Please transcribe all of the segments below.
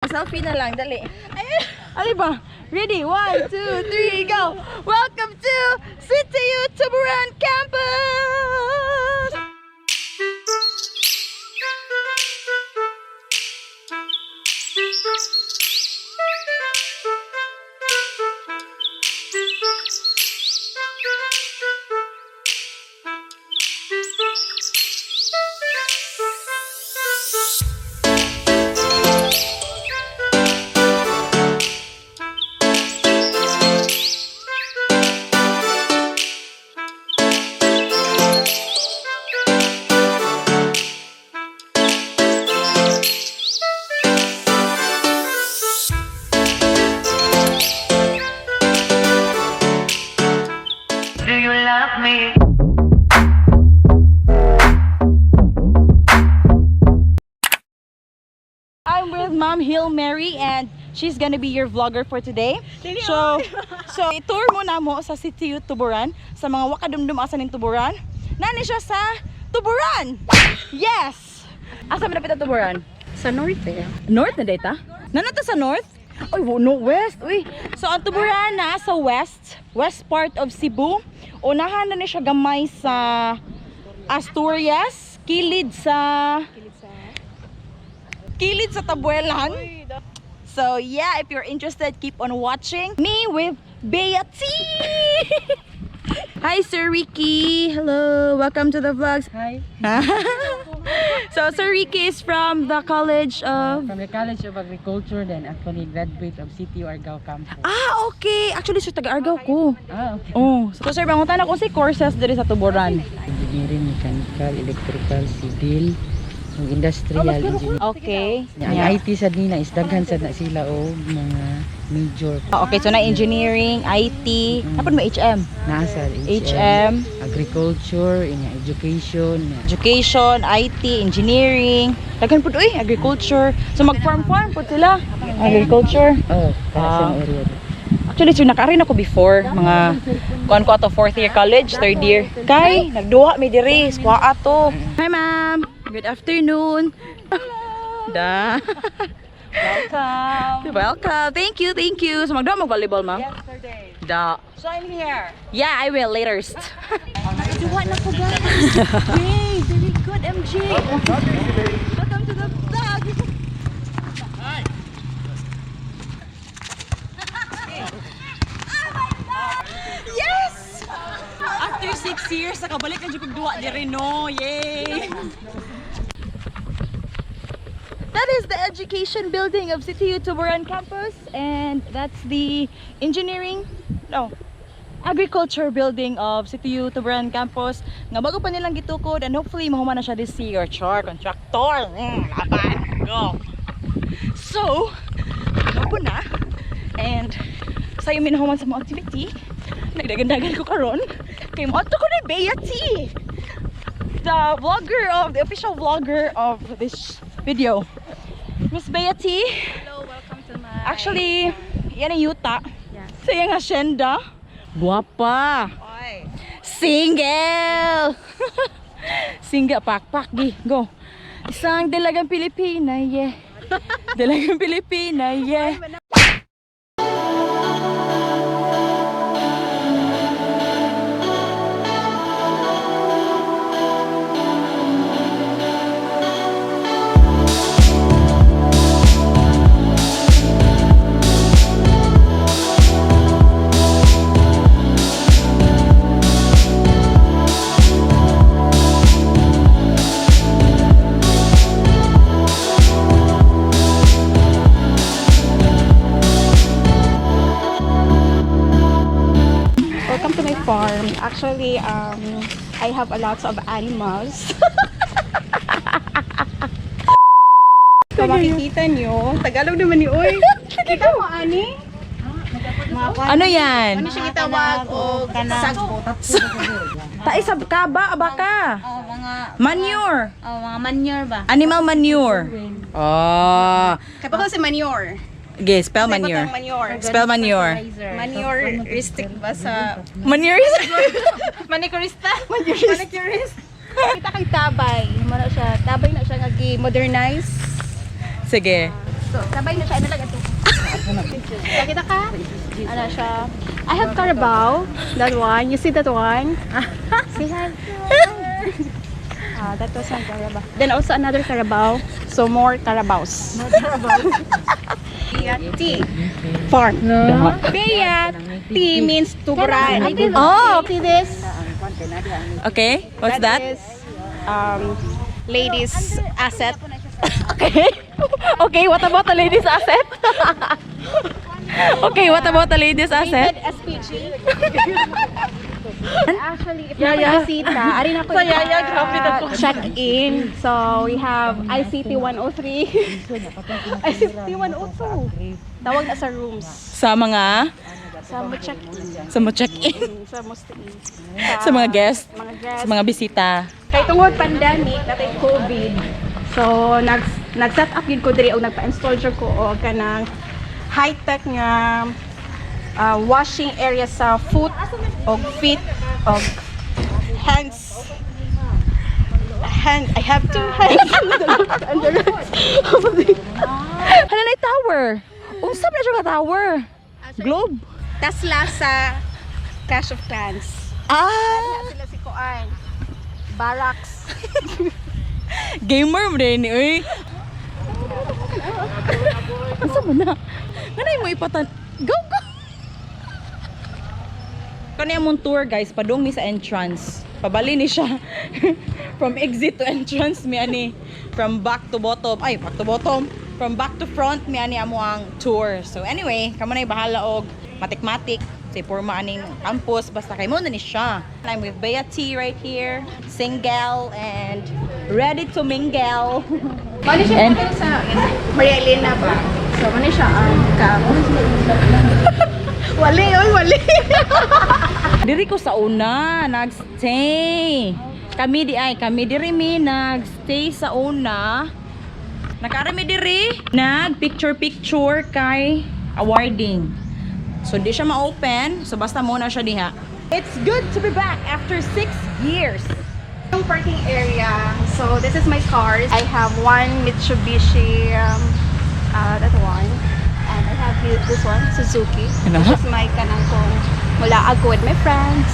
Selfie na lang, dali. Ano ba? Ready? One, two, three, go! Welcome to CTU Tuburan Campus! Do you love me? I'm with Ma'am Hill Mary and she's gonna be your vlogger for today. So i-tour mo na mo sa CTU Tuburan, sa mga wakadumdum asa ning Tuburan. Nani siya sa Tuburan! Yes! Asa man dapat ang Tuburan? Sa norte. North na data? Nana to sa north? Oy, no, west. Uy. So ang Tuburan na sa west, west part of Cebu. Unahan na ni siya gamay sa Asturias, kilid sa Tabuelan. So yeah, if you're interested, keep on watching me with Bea T. Hi, Sir Ricky. Hello. Welcome to the vlogs. Hi. So Sir Ricky is from the College of From the College of Agriculture, then actually graduate of CTU Argao Campus. Ah, okay. Actually, sir, taga-Argao ko. Ah, okay. Oh. So, sir, mangutan ako si courses diri sa Tuburan. Engineering, mechanical, electrical, civil, ug industrial engineering. Okay. Ang IT sad nina is daghan sad na sila og mga major. Ah, okay, so na engineering, IT, tapos may HM. Naa sa HM, agriculture, inya education, inya education, IT, engineering. Daghan pud uy, agriculture. So mag-farm farm pud sila. Agriculture. Oh, para sa Ah. mga area. Actually, sir, nakarin ako before mga kuan ko ato fourth year college, third year. Kay nagduha mi diri, squat ato. Hi, ma'am. Good afternoon. Da. Welcome. Welcome. Thank you, thank you. So magduha mag volleyball, ma'am? Yesterday. Da. Join here. Yeah, I will later. Duha na ko, guys. Yay, very good, MJ. Welcome to the vlog. Yes! After 6 years, nakabalik na jud kog duha diri no. Yay! That is the education building of CTU Tuburan campus, and that's the engineering, no, agriculture building of CTU Tuburan campus. Nga bago pa nilang gitukod and hopefully mahuman na siya this year. Char, contractor. Laban. Go. So, ako na. And sayo minahuman sa mga activity. Nagdagandagan ko karon kay mo ko ni Bea T. The vlogger of the official vlogger of this video. Miss Bea T. Hello, welcome to my... Actually, yan ang yuta. Yes. Sa iyang hacienda. Guwapa. Oy. Single! Single, pakpak, gi, go. Isang dalagang Pilipina, yeah. Dalagang Pilipina, yeah. Welcome to my farm. Actually, I have a lot of animals. So makikita nyo, Tagalog naman ni Uy. Kita mo, ani? Ano yan? Ano siya gitawag o sagbo? Taisab ka ba, abaka? Oh, mga Manure. oh, mga manure ba? Animal manure. Oh. Kapag ko si manure. Okay, spell manure. Manure. Manure. Spell manure. Manureistic ba sa... Manure. Manicurista? Manicurist. Kita kay Tabay. Mano siya, Tabay na siya nga gi-modernize. Sige. So, sabay na siya. Ano lang ito? Nakita ka? Ano siya? I have carabao. That one. You see that one? Say hi. Ah, that was one carabao. Then also another carabao. So more carabaos. More carabaos. Tea farm. Bea tea means Tuburan. Oh. See this? Okay, what's that? Is ladies asset. Okay. Okay, what about the ladies asset? Okay, what about the ladies asset? Rated SPG. Actually, if yeah, bisita, ari na ko Sa yaya, grabe na ko. check-in. So, we have ICT 103. ICT 102. Tawag na sa rooms. Sa mga Sa mo check-in. Sa mo check-in, Sa mo stay. sa mga guest, Mga guest. sa mga bisita. Kay tungod pandemic, natay COVID. So, nag set up gid ko diri og nagpa-install jud ko og kanang high-tech nga washing area sa foot og feet og hands. Hand, I have two hands and the rest. Hala na tower. Unsa man na siya ka tower? Globe. Tesla sa Clash of Clans. Ah, Sila si Kuan. Barracks. Gamer mo din ni oy. Unsa man na? Nganay mo ipatan. Go go. Kani among tour, guys, padung mi sa entrance. Pabali ni siya. From exit to entrance mi ani. From back to bottom. Ay, back to bottom. From back to front mi ani amo ang tour. So anyway, kamo na bahala og matik-matik say porma aning campus, basta kay mo na ni siya. I'm with Bea T right here, single and ready to mingle. Mano siya sa Maria Elena ba? So, mano siya ang cam. Wali, oy, wali. Diri ko sa una nagstay. Kami di ay kami diri mi nagstay sa una. Nakaara mi diri nag picture picture kay awarding. So di siya ma-open, so basta muna siya diha. It's good to be back after 6 years. Yung parking area. So, this is my cars. I have one Mitsubishi, that one. And I have this one, Suzuki. Ano? This is my kanang kung mula ako with my friends.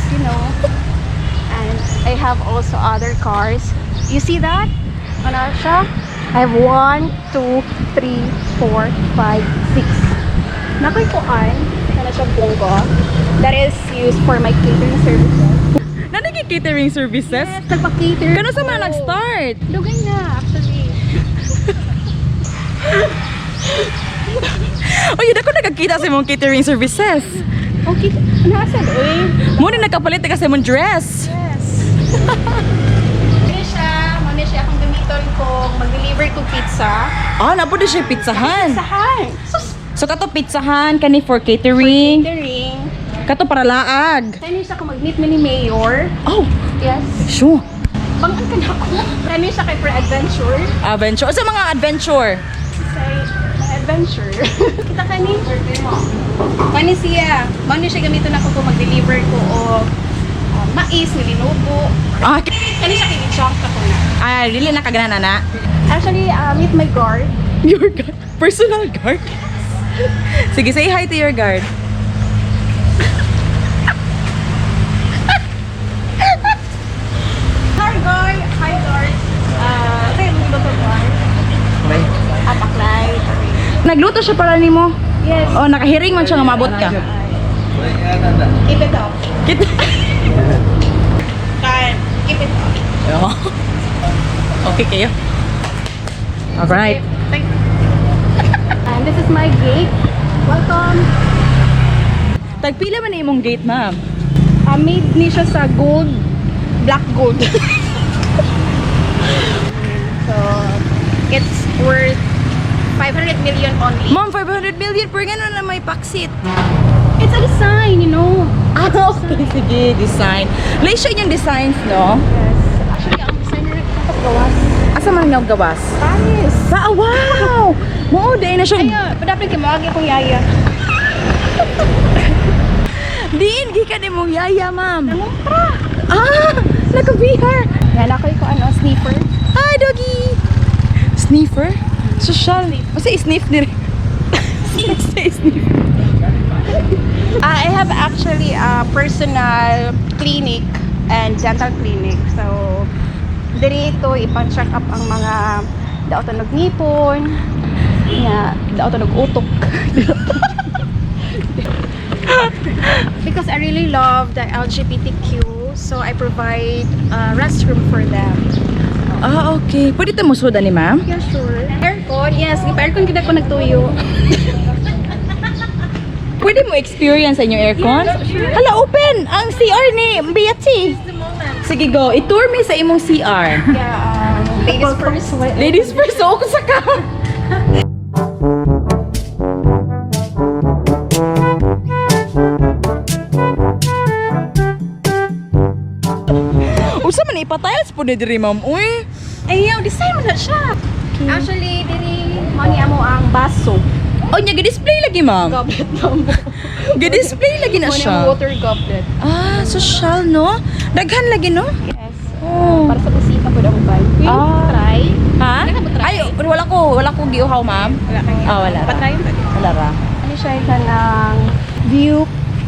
And I have also other cars. You see that? Ano siya? I have one, two, three, four, five, six. Nakoy kuan, kana siya bonggo. That is used for my catering services. Nanigi catering services? Yes, nagpa-cater. Kano sa man nag-start? Dugay na, actually. Oy, dako nagkakita sa imong catering services. Okay, nasa oy. Mo ni nagkapalit ka sa imong dress. Yes. Muna siya akong gamiton kung mag-deliver ko pizza. Ah, napo di siya pizzahan. Pizzahan. Sus, So kato pizzahan kani for catering. catering. Kato para laag. Kani siya kung mag-meet mi ni Mayor. Oh, Yes. sure. Bangan ka na ako. Kani siya kay for adventure. Adventure. Sa mga adventure. Say, mga adventure. Kita kani? Kani siya. Muna siya gamiton ako kung mag-deliver ko og mais, nilinubo. Ah, Kani siya kay jump ako na. ay, really nakagana na. Actually, meet my guard. Your guard. Personal guard. Sige, say hi to your guard. Hi, guard. Hi, guard. Say, mo ba guard? Apaklay. Nagluto siya para nimo. Yes. Oh, nakahiring man siya nga mabot ka. Keep it up. Kit. Kan. Keep it up. Oh. Okay kayo. All right. Thank And this is my gate. Welcome. Tagpila man na imong gate, ma'am? Made ni siya sa gold, black gold. So, it's worth 500 million only. Ma'am, 500 million per gano'n na may paksit. It's a design. Ah, okay. Sige, design. Lay siya inyong designs, no? Yes. Actually, ang designer nagpapagawas. Asa man nga gawas? Paris. Ah, wow! Mao day na siya. Ayun, padapit kay moagi akong yaya. Diin gikan imong yaya, ma'am. Nangumpra. Ah, naka-VR. Yan ako ko ano, sniffer. Hi, doggy. Sniffer? Social. Basta sniff ni. Basta sniff. I have actually a personal clinic and dental clinic. So, dito ipa-check up ang mga daotan og ngipon, nga daotan og utok. Because I really love the LGBTQ, so I provide a restroom for them. Ah, okay. Pwede ta musuda ni, ma'am? Yeah, sure. Aircon, yes. Gipa-aircon kita ko nagtuyo. Pwede mo experience sa inyong aircon? Hala, open! Ang CR ni Biatsi. Sige, go. I-tour me sa imong CR. Yeah, ladies first. Ladies first, so ako sa ka. Usa man ipa-tiles po ni diri, ma'am. Uy. Ayaw, design mo na siya. Actually, diri, mao ni amo ang baso. Oh, nya gi-display lagi, ma'am. Goblet na mo. Gi-display lagi na Mao ni siya. ang water goblet. Ah, social, no? Daghan lagi, no? Yes. Oh. Para sa bisita ko daw ba? Ah. Try. Ha? Wala mo try? Ay, wala ko giuhaw, ma'am. Wala kang Ah, wala ra. Patry mo. Wala ra. Ano siya kanang view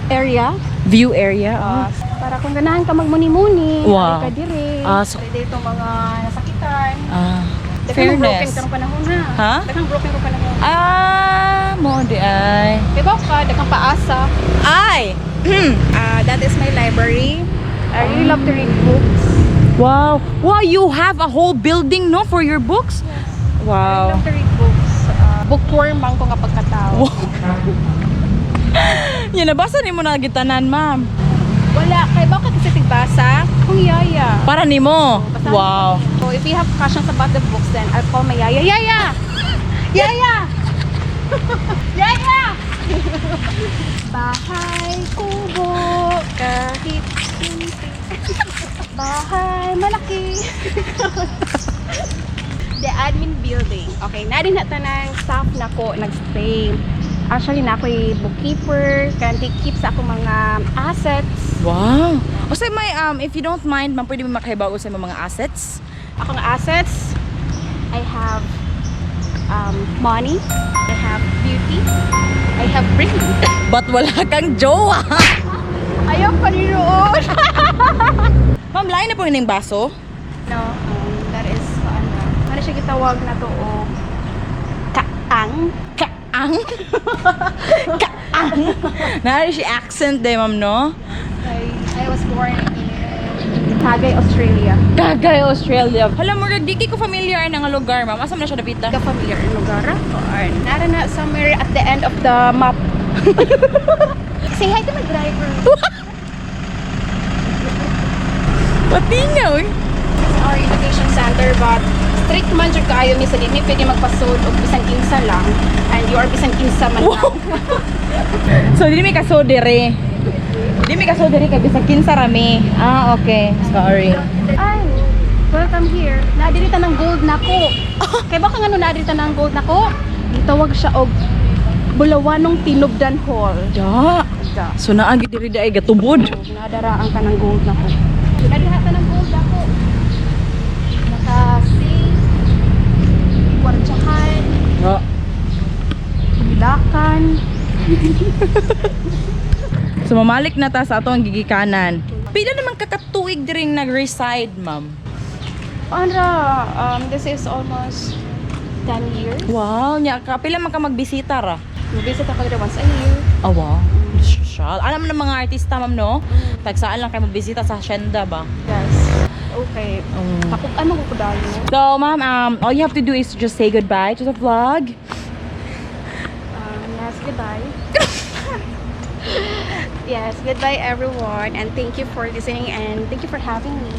area? View area. Ah. Para kung ganahan ka magmuni-muni, Wow. wow. ka diri. Ah, so- Pwede itong mga nasakitan. Ah. Daghang broken Fairness. karong panahon ha. Ha? Daghang broken karong panahon. Ah, mo di ay. Diba ka, daghang paasa. Ay. That is my library. I really love to read books. Wow. Wow, you have a whole building, no, for your books? Yes. I Wow. love to read books. Bookworm bang ko nga pagkatao. Wow. Yan, nabasa ni mo na gitanan, ma'am. Wala, kay baka kasi tigbasa. Akong yaya. Para nimo. Basahin Wow. So if you have questions about the books, then I'll call my yaya. Yaya! Yaya! Yaya! Bahay kubo, kahit simple. Bahay malaki. The admin building. Okay, na din na tanang staff na ko nagstay. Actually, na ako'y bookkeeper, kanti keep sa akong mga assets. Wow. O say may if you don't mind, ma'am, pwede mo makahibaw sa imong mga assets? Akong assets, I have money, I have beauty, I have brain. But wala kang jowa. Ayaw pa rin roon. Ma'am, lain na po yun yung baso. No, that is, ano siya gitawag na to o kaang. Kaang. Kaang. Naa si accent de, ma'am, no? I was born in Tagay, Australia. Tagay, Australia. Hala, murag di kay ko familiar na nga lugar, ma'am. Asa man na siya dapita? Ka familiar ang lugar? Or, nara na somewhere at the end of the map. Say hi to my driver. Pati niya, uy. Our education center, but strict man jud kaayo mi sa dinhi pwede magpasod og bisan kinsa lang and you are bisan kinsa man Wow. lang. So, di mi kaso dire. Di mi kaso dire kay bisag kinsa rami. Ah, okay. Sorry. Ay, welcome here. Naa diri ta ng gold nako. Kay baka ngano naa diri ta ng gold nako? Gitawag siya og Bulawanong Tinubdan Hall. Ja. Da. So, naa gid diri ay gatubod. Nadara ang kanang gold nako. Naa diri ta ng gold nako. Naka safe, kwartsahan, Oh. bilakan. So, mamalik na ta sa atong gigikanan. Pila naman kakatuig diring nag-reside, ma'am? Ano, this is almost 10 years. Wow, nya ka pila man ka magbisita ra? Visit ako dito once a year. Oh, wow. Social. Alam mo ng mga artista, ma'am, no? Tagsaan lang kayo magbisita sa hacienda ba? Yes. Okay. Takot ano ko dayo. So, ma'am, all you have to do is just say goodbye to the vlog. Yes, goodbye. Yes, goodbye everyone, and thank you for listening and thank you for having me.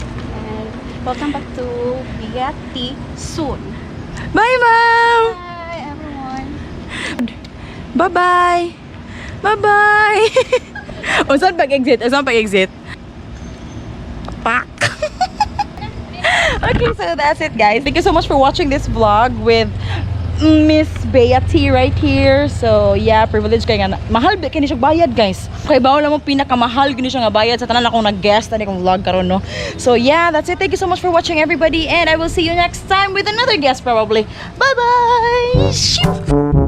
And welcome back to Biati soon. Bye, ma'am! Bye everyone. Bye-bye! Bye-bye! O, saan pag-exit? O, saan pag-exit? Pak! Okay, so that's it, guys. Thank you so much for watching this vlog with Miss Bea T right here. So yeah, privilege kay nga mahal ba kini siya bayad, guys. Kay bawal mo pinakamahal gini siya nga bayad sa tanan akong nag-guest ani akong vlog karon, no. So yeah, that's it. Thank you so much for watching, everybody, and I will see you next time with another guest probably. Bye bye.